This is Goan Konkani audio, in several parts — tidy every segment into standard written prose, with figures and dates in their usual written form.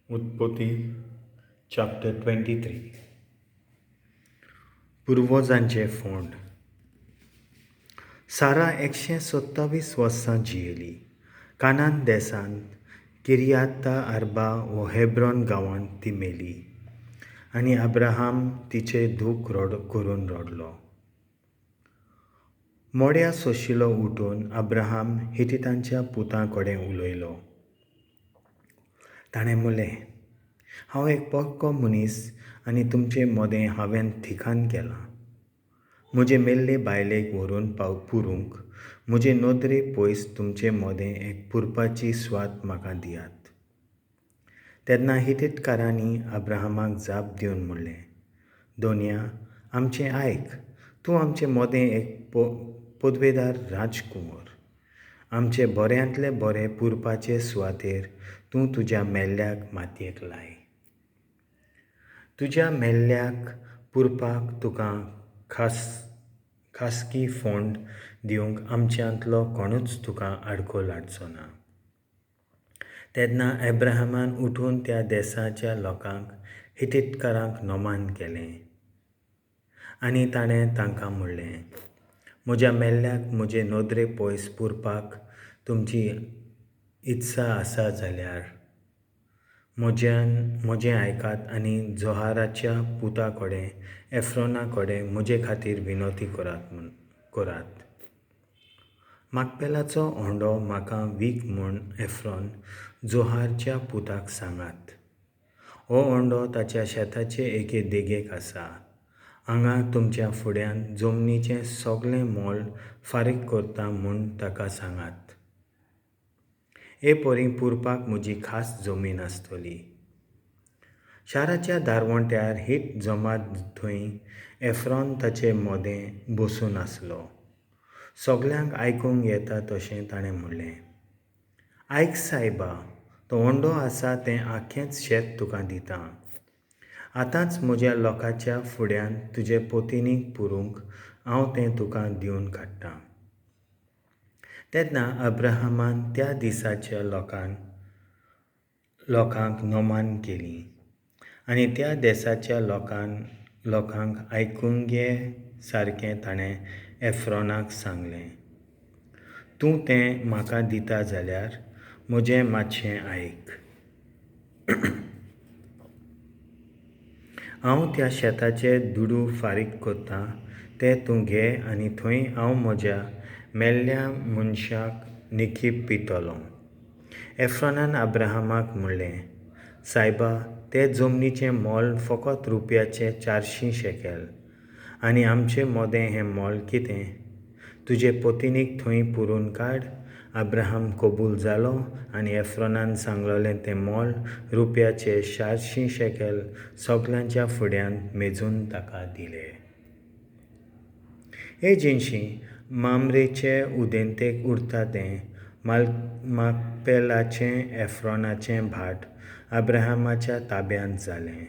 उत्पत्ती चॅप्टर 23. पुर्वजांचे फोंड. सारा 127 वर्सां जियेली. कानान देसांत किर्याता आर्बा वो हेब्रॉन गांवांत ती मेली आनी अब्राहम तिचे दूख करून रडलो. मोड्या सोशिलो उठून अब्राहम हितितांच्या पुतां कडेन उलयलो. ताणें म्हणलें, हांव एक पक्को मनीस आनी तुमचे मदें हांवें थिकान केलां. म्हजे मेल्ले बायलेक व्हरून पुरूंक म्हजे नदरे पयस तुमचे मदें एक पुरपाची सुवात म्हाका दियात. तेन्ना हितितकारांनी अब्राहमाक जाप दिवन म्हणलें, दोनया, आमचें आयक, तूं आमचे मदें एक पदवेदार राजकुंवर. आमचे बऱ्यांतले बरे पुरपाचे सुवातेर तूं तुज्या मेल्ल्याक मातयेक लाय. तुज्या मेल्ल्याक पुरपाक तुका खासगी फोंड दिवंक आमच्यांतलो कोणूच तुका आडखळ हाडचो ना. तेन्ना अब्राहमान उठून त्या देसाच्या लोकांक, हितितकारांक नमन केलें आनी ताणें तांकां म्हणलें, म्हज्या मेल्ल्याक म्हजे नदरे पयस पुरपाक तुमची इत्सा आसा जाल्यार म्हजें आयकात आनी जोहाराच्या पुता कडेन, एफ्रोना कडेन म्हजे खातीर विनवती करात. माकपेलाचो होंडो म्हाका वीक म्हूण एफ्रॉन जोहारच्या पुताक सांगात. हो होंडो ताच्या शेताचे एके देगेक आसा. हांगा तुमच्या फुड्यान जमनीचें सगळें मोल फारीक करता म्हूण ताका सांगात. हे परी पुरपाक म्हजी खास जमीन आसतली. शाराच्या दारवंट्यार हिट जमात थंय एफ्रॉन ताचे मदें बसून आसलो. सगल्यांक आयकूंक येता तशें ताणें म्हणलें, आयक सायबा, तो होंडो आसा तें आख्खेंच शेत तुका दिता. आतांच म्हज्या लोकांच्या फुड्यान तुजे पतिनीक पुरूंक हांव तें तुका दिवन काडटां. तेन्ना अब्राहमान त्या दिसाच्या लोकांक नमन केली आनी त्या देसाच्या लोकांक आयकूंक ये सारकें ताणें एफ्रॉनाक सांगलें, तूं तें म्हाका दिता जाल्यार म्हजें मातशें आयक. हांव त्या शेताचे दुडू फारीक करतां ते तूं घे आनी थंय हांव म्हज्या मेल्ल्या मनशाक निखीप पितलो. एफ्रॉनान अब्राहमाक म्हणलें, सायबा, ते जमनीचें मोल फकत रुपयाचे 400 शेकेल आनी आमचे मदें हें मोल कितें? तुजे पतिनीक थंय पुरून काड. अब्राहम कबूल जालो आनी एफ्रॉनान सांगलेलें तें मोल रुपयाचे 400 शेकेल सगल्यांच्या फुड्यान मेजून ताका दिले. हे जिनशी मामरेचे उदेंतेक उरता तें माकपेलाचें एफ्रॉनाचें भाट अब्राहमाच्या ताब्यांत जालें.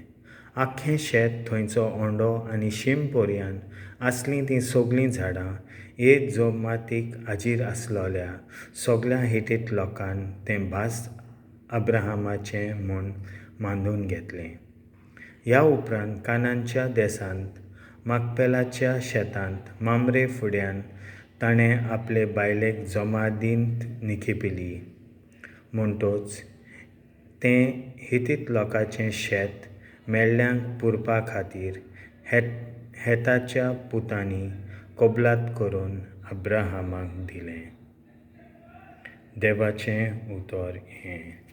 आख्खें शेत, थंयचो ओंडो आनी शीम पर्यान आसलीं तीं सगळीं झाडां हे जमातीक हाजीर आसलेल्या सगळ्या हिटीत लोकान तें भास अब्राहमाचें म्हूण मानून घेतलें. ह्या उपरांत कानानच्या देसांत माकपेलाच्या शेतांत मामरे फुड्यान ताणें आपले बायलेक जमादींत निखिपिली. म्हणटच तें हितीत लोकांचें शेत मेल्ल्यांक पुरपा खातीर हेताच्या पुतांनी कबलात करून अब्राहमाक दिलें. देवाचें उतर हें.